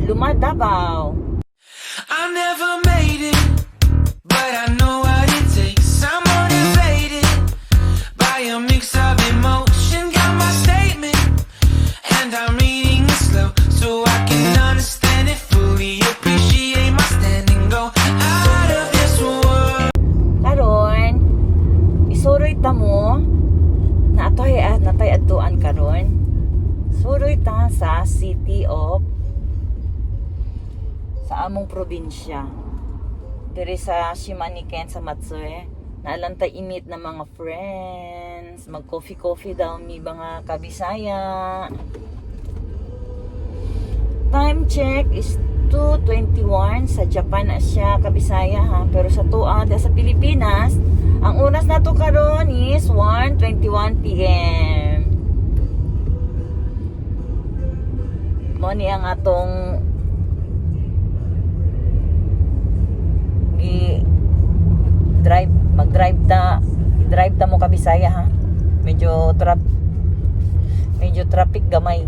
Lumad, Davao. I never made it, but I know what it takes. I'm motivated by a mix of emotion. Got my statement, and I'm reading it slow so I can understand it fully. Appreciate my standing, go out of this world. Karon, isuroy ta mo na atoy at natay adtuan karon. Suroy ta sa city of sa among probinsya. Diri sa Shimaniken sa Matsue. Naalang ta i-meet na mga friends. Mag coffee coffee daw mi mga kabisaya. Time check is 2:21 sa Japan na siya, kabisaya, ha. Pero sa tuwa sa Pilipinas, ang oras nato karon is 1:21 PM. Mo ni ang atong gi drive, mag-drive ta, drive ta mo, kabisaya, ha. Medyo traffic gamay.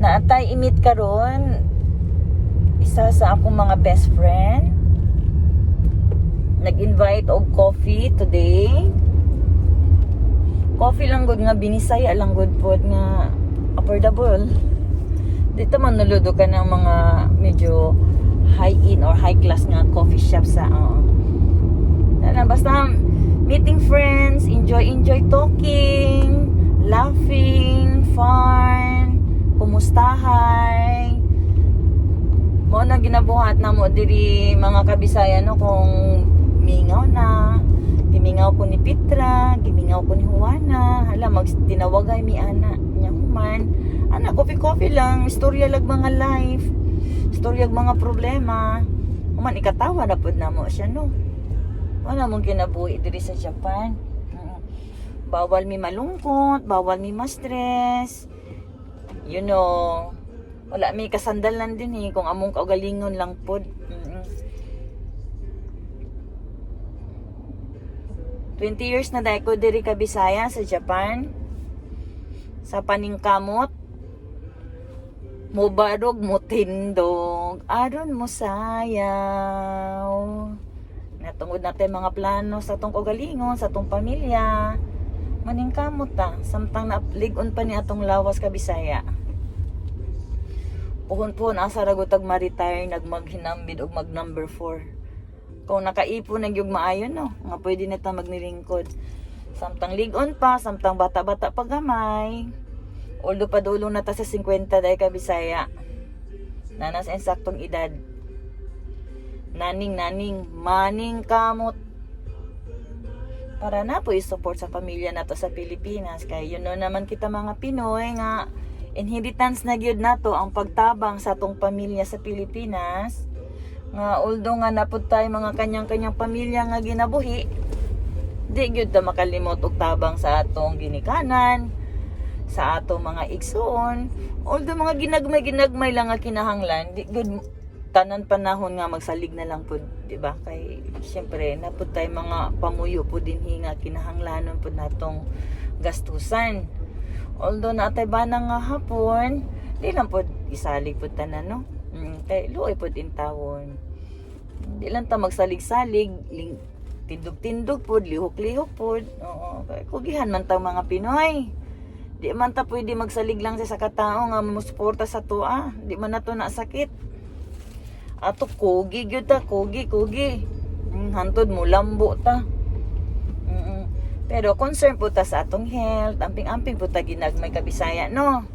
Naatay i-meet karon isa sa akong mga best friend. Nag-invite og coffee today. Coffee lang gud nga binisaya lang gud pod nga affordable. Dito man nuludo ka ng mga medyo high in or high class nga coffee shop sa, oo. Na basta meeting friends, enjoy enjoy talking, laughing, fun, kumustahay. Mo na ginabuhat na mo diri, mga kabisaya, no, kung mingaw na gimingaw ko ni Petra, gimingaw ko ni Juana, hala, mag tinawagay mi ana nya, human ana coffee coffee lang, istorya lag mga life, istorya ag mga problema, human ikatawa na pud namo siya, no. Wala mong kinabuhi diri sa Japan. Bawal mi malungkot, bawal mi ma-stress. Wala mi kasandalan din eh, kung among kaugalingon lang pod. 20 years na dahil ko diri ka, Bisaya, sa Japan. Sa paningkamot, mo barog, mo tindog, aron mo sayaw. Natungod natin mga plano sa atong kaugalingon, sa atong pamilya. Maningkamot ta, samtang nalig-on pa ni atong lawas, ka Bisaya. Puhon-puhon asa ra gud tag ma-retire, nagmaghinambid og mag number 4. Kung nakaipon na gyud maayo, no, nga pwede na ta magnilingkod. Samtang lig-on pa, samtang bata-bata pa gamay. Although padulong na ta sa 50 dahil, ka Bisaya. Nana sa ensaktong edad. Naning naning maning kamot para na po i-support sa pamilya nato sa Pilipinas, kay you know naman kita mga Pinoy nga inheritance na gyud nato ang pagtabang sa atong pamilya sa Pilipinas, nga although nga napud tay mga kanyang-kanyang pamilya nga ginabuhi, di gyud ta makalimot og tabang sa atong ginikanan, sa atong mga igsuon. Although mga ginagmay-ginagmay lang nga kinahanglan, di gyud tanan panahon nga magsalig na lang pud, di ba? Kay syempre napud tay mga pamuyo pud dinhi nga kinahanglanon pud natong gastusan. Although naatay bana nga hapon, di lang pud isalig pud tanan, no. Kay luoy pud intawon, di lang ta magsalig-salig, tindog-tindog pud, lihok-lihok pud. Oo, kay kugihan man ta mga Pinoy. Di man ta pwede magsalig lang sa katao nga musuporta sa tua. Di man nato na sakit ato, kugi gyud ta, kugi kugi. Hantod mo lambo ta. Pero concern po ta sa atong health, amping-amping po ta ginagmay, kabisaya, no.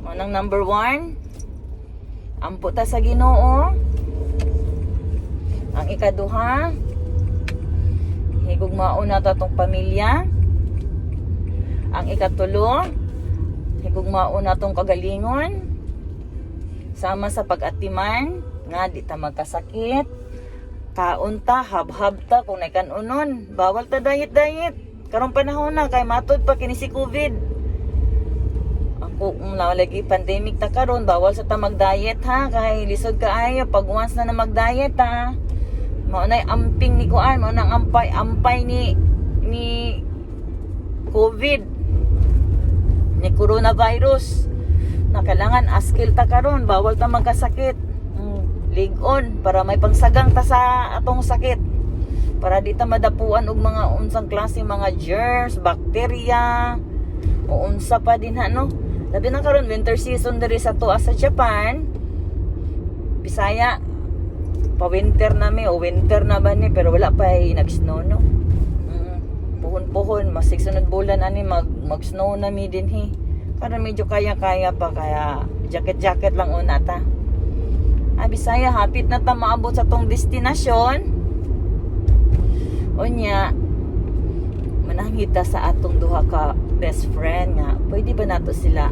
Unang number 1, ampo ta sa Ginoo. Ang ikaduha, higugmaon na ta atong pamilya. Ang ikatulo, higugmaon na atong kagalingon. Sama sa pag-atiman, nga di ta magkasakit. Kaon ta, habhab ta kung nakanunon. Bawal ta diet-diet. Karong panahon na, kay matud pa kini si COVID. Ako, kung lagi pandemic ta karon, bawal sa ta mag-diet, ha, kay lisod kaayo pag once na na mag-diet, ha. Mao nay amping ni kuan, mao nang ampay ampay ni COVID, ni coronavirus na kailangan askil ta karon, bawal ta magkasakit. Lig-on para may pangsagang ta sa atong sakit, para di ta madapuan og mga unsang klase mga germs, bakterya o unsa pa din ha, no? Labi na karon winter season diri sa tuwa sa Japan. Bisaya, pa-winter na mi o winter na ba ni, pero wala pa ay nag-snow, no? Puhon-puhon, mas sunod bulan ani mag-snow na mi din hi. Karon medyo kaya-kaya pa, kaya jacket-jacket lang una ta. Ah, Bisaya, hapit na ta maabot sa tong destinasyon. Unya, manangita sa atong duha ka best friend nga pwede ba nato sila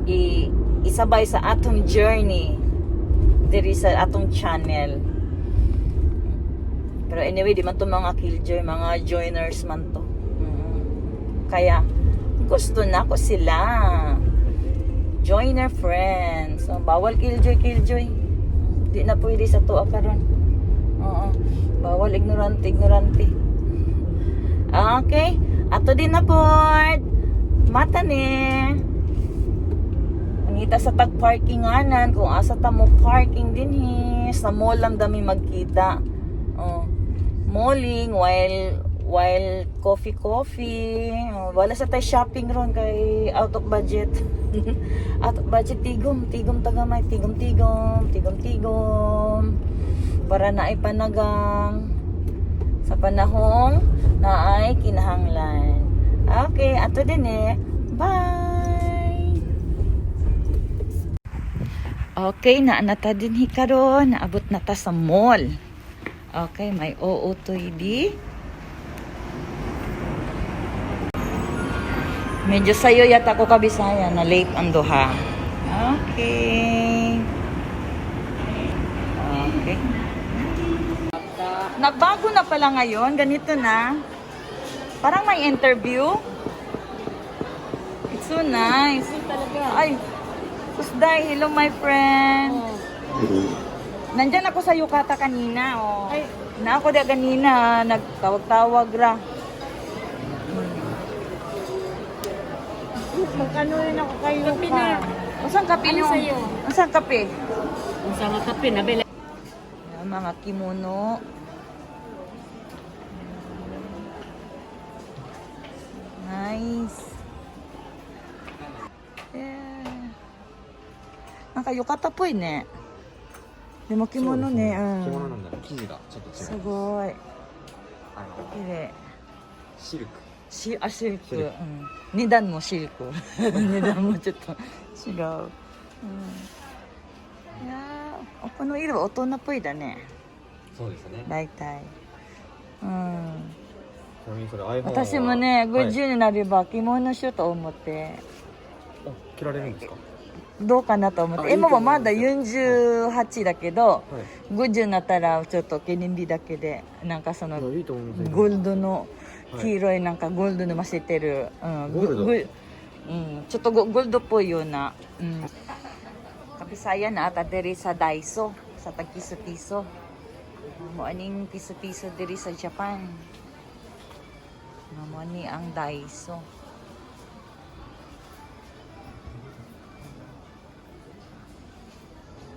i isabay sa atong journey diri sa atong channel. Pero anyway, di man to mga killjoy, mga joiners man to. Kaya gusto na ko sila. Joiner friends. So, bawal killjoy, killjoy. Di na pwede sa tuwa karon. Oo. Bawal ignorante, ignorante. Okay. Ato din na pod. またね. Nangita sa tag parkinganan kung asa ta mo parking din hi. Sa mall lang dami magkita. Oh. Malling while coffee coffee. Oh, wala sa tay shopping ron kay out of budget. Out of budget, tigom, tigom tagamay, tigom tigom, tigom tigom. Para naay panagang sa panahong naay kinahanglan. Okay, ato din eh. Bye! Okay, naa ta din hi karon, naabot na ta sa mall. Okay, may oo di. Medyo sayo yata ko kabisaya na late ang duha. Okay. Okay. Nagbago na pala ngayon, ganito na. Parang may interview. It's so nice. Ay, Kusday, hello my friend. Nandyan ako sa yukata kanina, oh. Ay. Na ako di kanina, nagtawag-tawag ra. Magkano rin ako kayo kape na. Usang kape Ano no? sa'yo? Usang kape? Unsa nga kape na bela. Ayan, mga kimono. Nice. Yeah. なんか浴衣っぽいね。でも着物ね。うん着物なんだ。生地がちょっと違すう。ごい。あの綺麗。シルク。あ、シルク。シルク。うん。値段もシルク。値段もちょっと違う。うん。いやー、この色は大人っぽいだね。そうですね。大体。うん。ちなみにそれ iPhone は私もね、はい。 50になれば着物しようと思って、あ、着られるんですか？どうかなと思って。あ、いいと今はまだ思います48だけど、はい。 50になったらちょっと記念日だけで、なんかそのいや、いいと思います。ゴールドのはい黄色いなんかゴールドの混ぜてる、うん、ゴールド。うん、ちょっとゴールドっぽいような、うん。Kabisaya na ata diri sa Daiso, sa tag piso-piso. Mo aning piso-piso diri sa Japan. Mo ani ang Daiso.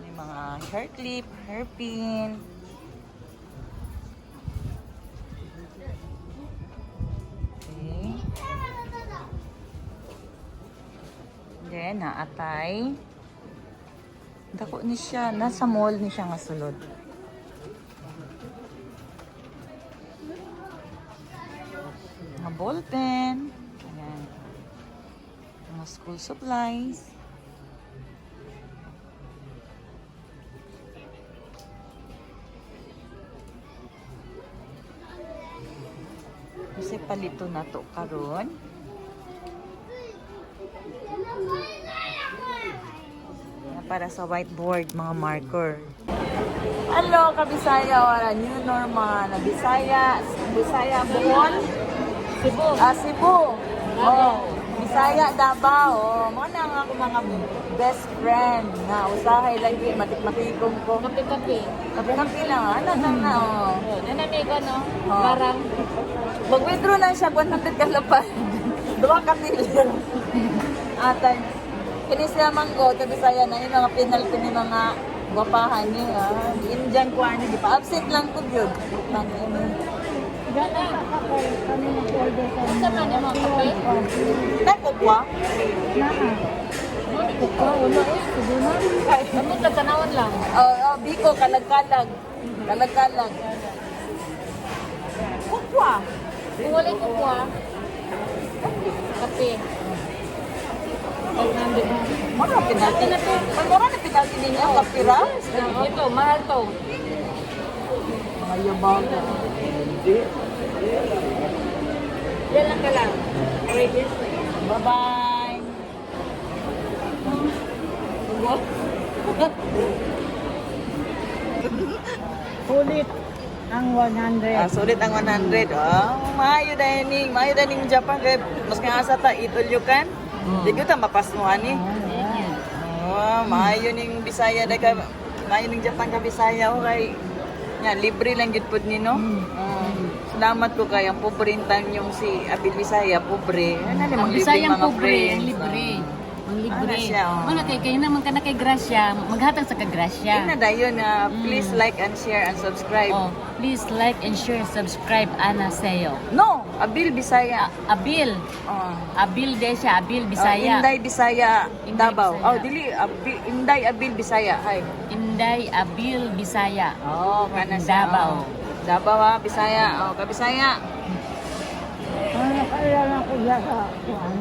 May mga hair clip, hairpin. Okay. Then, naatay. Dako ni siya. Nasa mall ni siya nga sulod. Mga ballpen. Ayan. Mga school supplies. Kasi palito na to karon. Para sa whiteboard, mga marker. Hello, Kabisaya, wala new normal. Bisaya, Bisaya, Bohol? Cebu. Ah, Cebu. Oh, Bisaya Davao. Oh, mo na nga ako mga best friend nga usahay lagi matik-matikom ko. Kape-kape. Kape-kape lang, ana lang na oh. Oh, nanamig ko, no? Oh. Parang, Mag-withdraw na siya 100 kalapan. Duha ka million. Atay. Kini siya manggo ka Bisaya na yung mga penalty ni mga gwapahan ni ah. Indian ko ani di pa absent lang ko gyud. Tangina. sa man yung mga kape? Nagkukwa? Kuka, wala eh. Sige na. Amot lang, tanawan lang. Oh, oh, biko kalag-kalag. Kalag-kalag. Kukwa. Kung wala'y kukwa, kape. Mura penalty. Mura na penalty ninyo kapira. Ito, mahal to. Mayabang. Yan lang ka lang. Bye-bye. Ulit ang 100. Ah, sulit ang 100. Oh, maayo dining, maayo dining Japan kay mas nga asa ta itulyokan. Di gyud ta mapasmuhan ni. Oh, maayo ning Bisaya dai ka maayo ning Japan ka Bisaya o kay nya libre lang gyud pud ni no. Oh, salamat ko kay ang pobre yung si Abil Bisaya, pobre. Ano na Ang mang libre Bisayang mga pobre, friends. ang libre. Ang libre. Ano siya, oh. Wala kay kayo naman ka na kay Gracia, maghatag sa ka Gracia. Tingnan dayon na please like and share and subscribe. Oh, please like and share, subscribe Ana Seo. No, Abil Bisaya. Abil, Oh. Abil de siya, Abil Oh, Bisaya. Inday Bisaya, Inday Davao. Bisaya. Oh, dili Abil, Inday Abil Bisaya. Hay. Inday Abil Bisaya. Oh, kana siya. Davao. Oh. Davao ah, Bisaya. Oh, ka Bisaya. Ano nakilala ko siya sa kuan,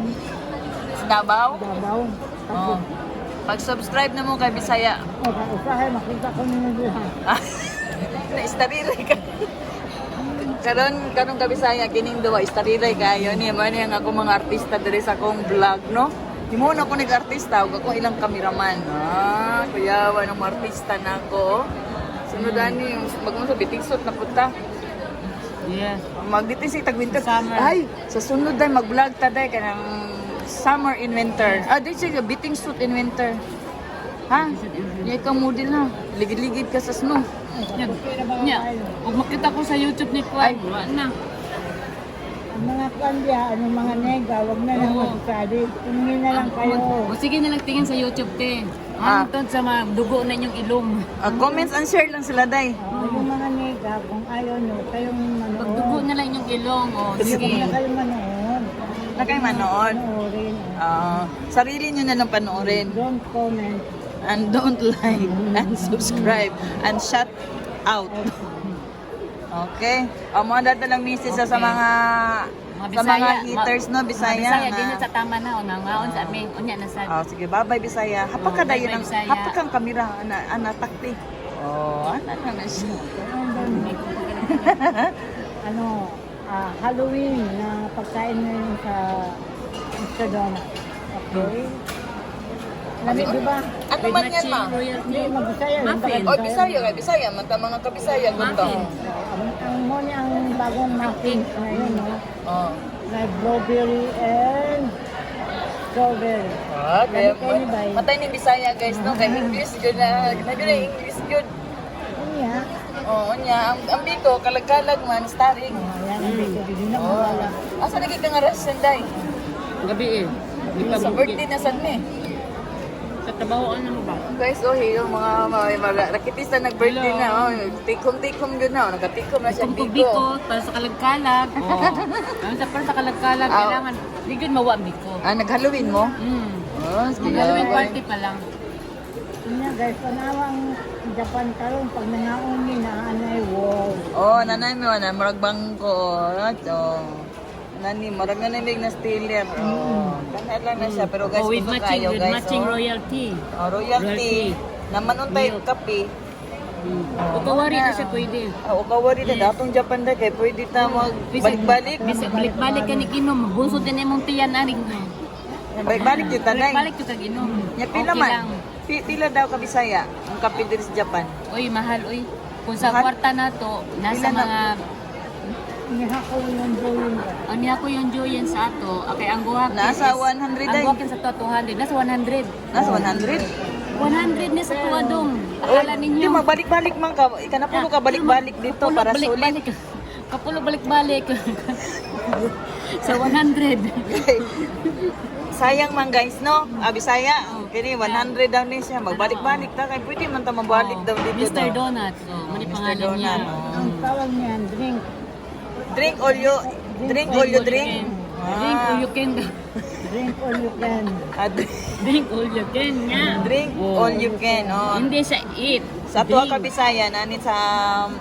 Sa Davao. Davao. Oh. Pag-subscribe na mo kay Bisaya. O sa usahay makita ko ninyo diha. Na istariray ka. Karon karon ka Bisaya kining duwa istariray kayo ni mo ni ang ako mga artista diri sa akong vlog no. Himo na ko nag-artista ug ako ilang kameraman. Ah, kuyawa ng mga artista na ako. Sunod ani mag sa bitigsot na punta. Yes. Magdito si tag winter. Summer. Ay, sa sunod day mag-vlog ta day kanang summer in winter. Ah, di siya biting suit in winter. Ha? Nya ikaw model na. Ligid-ligid ka sa snow. Nya, nya, ug makita ko sa YouTube ni Ay. Kwan, wala na. Ang mga kuan diha, anong mga nega, wag na lang Oo. magsabi. Tingin na lang kayo. O sige na lang tingin sa YouTube te. Ah. Hangtod sa mga dugo na inyong ilong. Ah, comments and share lang sila day. Oo, yung mga nega, kung ayaw nyo, kayong Pag dugo manood. na lang inyong ilong, o Huwag sige. na kayo manood. Na kay manood. Panoorin. Ah, sarili nyo na lang panoorin. Don't comment. And don't like and subscribe and shut out. Okay. O, mga dada lang misis sa mga Mga sa mga Bisaya, haters no, Bisaya. Mga Bisaya, na- din na sa tama na, o nangaon sa aming, unya na sa. Oh, sige, bye-bye Bisaya. Hapa ka Oh, dayon bye-bye, ang Bisaya. hapa kang kamera ana ana takti. Oh, ana na na siya. Ano, Halloween na pagkain ngayon sa Mr. Donut. Okay? Lami, di ba? Ano man yan, ma? Royalty. Hindi, magbisaya. yung Muffin. Oh, Bisaya kay Bisaya man ta mga kabisaya gusto. Muffin. Ang mo niya ang bagong muffins ngayon, no? Oh. Like blueberry and strawberry. Ah, kaya Lami kayo ni Bay. matay ni Bisaya guys no kay English gyud na na English gyud. Unya, Oh, unya ang biko kalag-kalag man starring. oh, yan ang biko. Hindi na Oh. mawala. Asa lagi ka nga Russian day? Gabi eh. Di pa Sa birthday na sad ni. Sa trabaho ano mo ba? Guys, oh, yung mga rakitista nag-birthday na oh. Tikom-tikom gyud na oh. Nagatikom na siya Kung biko. biko, para sa kalagkalag. Oh. Ano sa para sa kalagkalag, Ah. kailangan, di yun mawa ang biko. Ah, nag-Halloween mo? Oh, sige. Mag-Halloween party pa lang. Unya guys, panawang Japan karon pag nangaon ni na anay wow. Oh, nanay mo na murag bangko. Oh. Nani murag na namig na stealer. Oh. Kana lang na siya pero guys, oh, with gusto matching, kayo with guys. matching oh. royalty. Oh, royalty. Naman untay Milk. kape. Oh, Ukawari na siya pwede. Oh, ukawari na datong Japan da kay pwede ta mag balik-balik. Bisag balik-balik ka ni inom, bunso din imong tiyan ani. Balik-balik jud tanay. Balik-balik jud kag inom. Nya pila Okay man. lang. Pila daw ka Bisaya ang kape diri sa Japan. Uy, mahal uy. Kung sa Mahal? kwarta na to, nasa Pila na? mga Niha ko yung drawing ba? Ang niya ko yung Joyen sa ato, okay, ang guwakin Nasa is- 100 Ang ay. guwakin sa ato 200, nasa 100. Nasa 100. 100 ni sa tuwa dong. Akala ninyo. Di magbalik-balik man ka. Ikanapulo ka balik-balik dito Kapulo, para sulit. balik-balik. Kapulo balik-balik. Sa 100. Sayang man guys, no? Ah, Bisaya. Kini 100 daw ni siya. Magbalik-balik ta kay pwede man ta mabalik Oh, daw dito Mr. daw. Donuts. Oh, mani Mr. pangalan niya. Donut. Oh. Ang tawag niyan, drink. Drink all you drink. Drink all you can. Drink all you can. Ah, drink, Drink all you can nga. Drink Oh. all you can. Oh. Hindi siya eat. Sa tuwa Drink. ka Bisaya, nani sa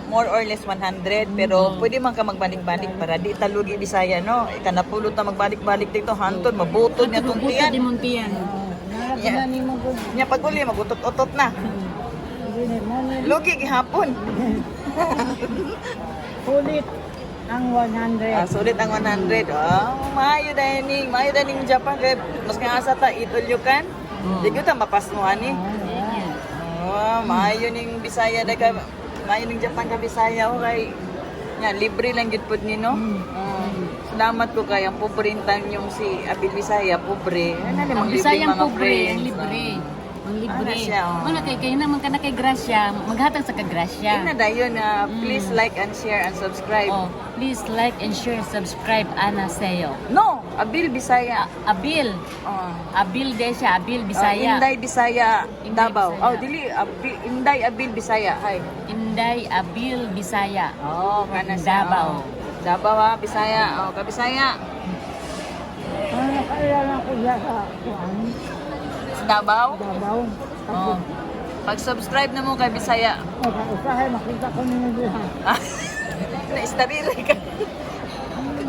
more or less 100, pero pwede man ka magbalik-balik para di talugi Bisaya, no? Ikanapulo ta magbalik-balik dito, hantod, mabutod niya tong Buto tiyan. di Montian. Narap Yeah. na ni mo kung Nya pag uli, magutot-utot na. hindi mo ni Lugi gihapon. Ulit ang 100. Ah, sulit ang 100. Oh, maayo dining, maayo dining Japan kay mas nga asa ta itulyo kan. Di gyud ta mapasmuhan ni. Oh, maayo ning Bisaya day ka, maayo ning Japan ka Bisaya o kay nya libre lang gyud pud ni, no. Oh, salamat ko kay ang pobre yung si Abil Bisaya, pobre. Ano ni Ang mang libre Bisayang mga pobre, friends. ang libre. Ang libre. Ano siya, oh. Wala kay kay naman ka na kay Gracia, maghatag sa ka Gracia. Tingnan dayon na please like and share and subscribe. Oh, please like and share, subscribe Ana Seo. No, Abil Bisaya. Abil, Oh. Abil de siya, Abil Bisaya. Oh, Inday Bisaya, Inday Davao. Bisaya. Oh, dili Abil, Inday Abil Bisaya. Hay. Inday Abil Bisaya. Oh, kana siya. Davao. Oh. Davao ha, Bisaya. Oh, ka Bisaya. Ang nakaalala ko siya sa kuan, Sa Davao. Davao. Oh. Pag-subscribe na mo kay Bisaya. O, usahay, makita ko ninyo diha. Na istariray ka.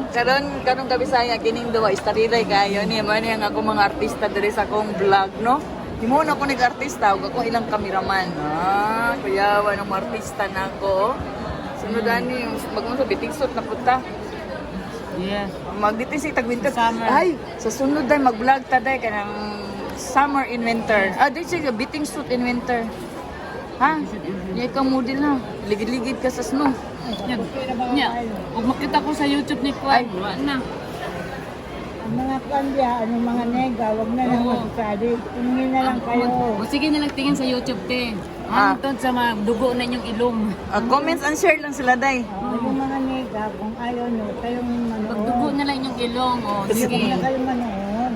Karon karon ka Bisaya kining duwa istariray kayo ni mo ni ang ako mga artista diri sa akong vlog, no. Himo na ko nag-artista ug ako ilang kameraman. Ah, kuyawa ng mga artista na ako. Sunod ani mag sa bitigsot na puta. Yes. Magdito si tag winter. Summer. Ay, sa sunod day mag-vlog ta day kanang summer in winter. Ah, di siya biting suit in winter. Ha? Nya ka model na. Ligid-ligid ka sa snow. Nya, nya, ug makita ko sa YouTube ni Kwan, wa na. Ang mga kuan diha, anong mga nega, wag na lang Oo. magsabi. Tingin na lang kayo. O sige na lang tingin sa YouTube te. Ah. Hangtod sa mga dugo na inyong ilong. Ah, comments and share lang sila day. Oo, yung mga nega, kung ayaw nyo, kayong Pagdugo manood. na lang inyong ilong. O Huwag sige. na kayo manood.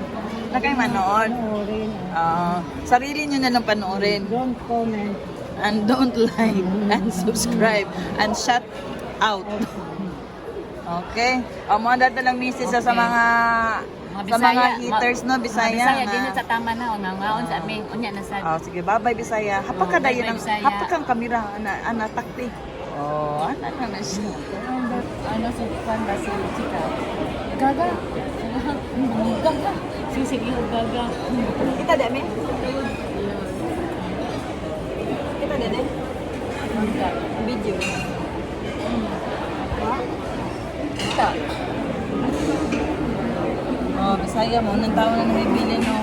Na kay manood. Panoorin. Ah, sarili nyo na lang panoorin. Don't comment. And don't like and subscribe and shut out. Okay. O, mga dada lang misis sa mga Mga sa mga Bisaya, haters, no, Bisaya. Mga Bisaya, na- din na sa tama na. O, nangaon sa amin. Unya na sa. Oh, sige, bye-bye Bisaya. Hapa ka Oh, dayon bye-bye, ang Bisaya. hapa kang kamera ana ana takti. Oh, ana na na siya. Ano si Kwan ba si Chika? Gaga. Gaga. Sige, sige, gaga. Kita di me? Kita di de? Video. Kita. Oh, Bisaya mo nang tao na nabibili no.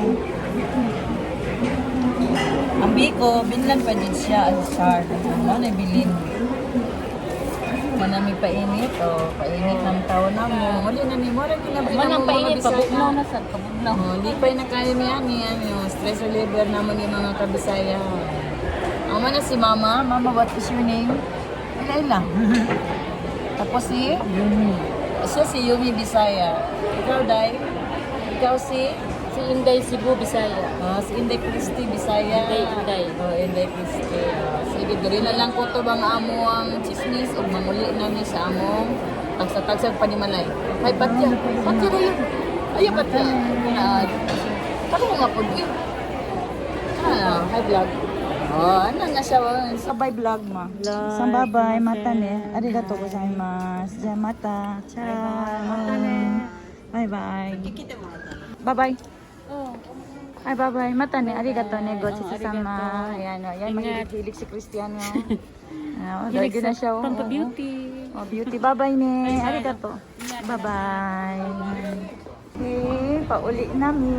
Ang biko, binlan pa din siya as char. Mo na bilin. Manami painit, oh, painit ng tao na mo. Muli na ni mo rin Manang painit, pabugnaw na sa pabugnaw. Oh, di pa na kaya niya niya yung stress reliever naman yung mga kabisaya. Ang mana si Mama. Mama, what is your name? Ila ila. Tapos si? Yumi. Siya si Yumi Bisaya. Ikaw, Day? Ikaw si? Si Inday Cebu, Bisaya. Oh, si Inday Christie Bisaya. Inday, Inday. Oh, Inday Christie. Oh, sige, diri na lang ko to bang amo ang chismis ug manguli na ni sa among tagsa-tagsag panimalay. Hay patya. Patya na yun. Ay, patya. Ah, karon nga pud eh. Ah, hi vlog. Oh, ano nga siya? Sabay vlog ma. Sa bye-bye, mata ne. Arigato gozaimasu. Ja mata. Ciao. Mata ne. Bye-bye. Bye-bye. Ay, bye-bye. Mata ne. Arigato ne. Gochisousama. Ayan, oh. Yan, mahilig-hilig si Cristiano. Ah, oh, Hilig dahil na siya. Oh. Pampa-beauty. Oh, beauty. Bye-bye ne. Arigato. Bye-bye. Okay, pauli na mi.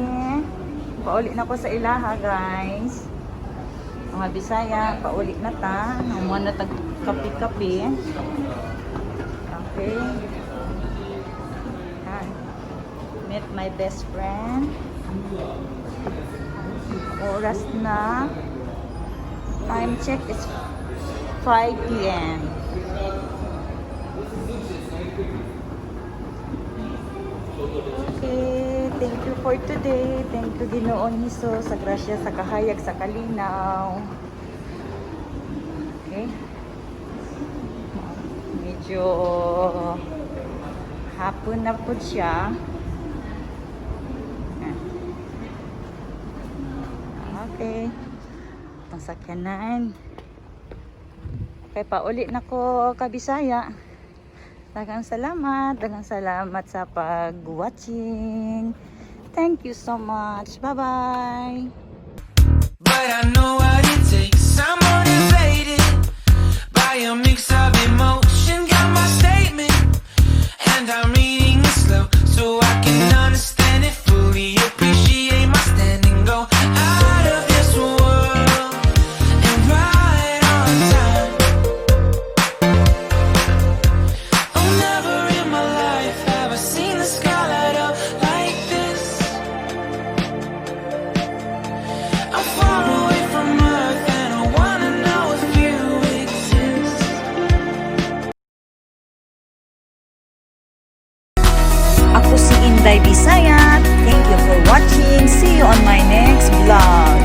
Pauli na ko sa ilaha, guys. Mga Bisaya, pauli na ta. Ang mga na tag kape-kape. Okay. Met my best friend. Oras na. Time check is 5 p.m. Okay, thank you for today. Thank you, Ginoong Hesus, sa grasya, sa kahayag, sa kalinaw. Okay. Medyo hapon na po siya. Okay. Itong sakyanan. Okay, pauli na ko kabisaya. Daghang salamat. Daghang salamat sa pag-watching. Thank you so much. Bye-bye. But I know what it takes. I'm motivated by a mix of emotion. Got my statement, and I'm reading it slow so I can understand it fully. Appreciate my standing, go out of this world and right on time. Oh, never in my life have I seen the sky light up like this. I'm far away from Earth and I wanna know if you exist. Ako si Inday Bisaya. Thank you for watching. See you on my next vlog.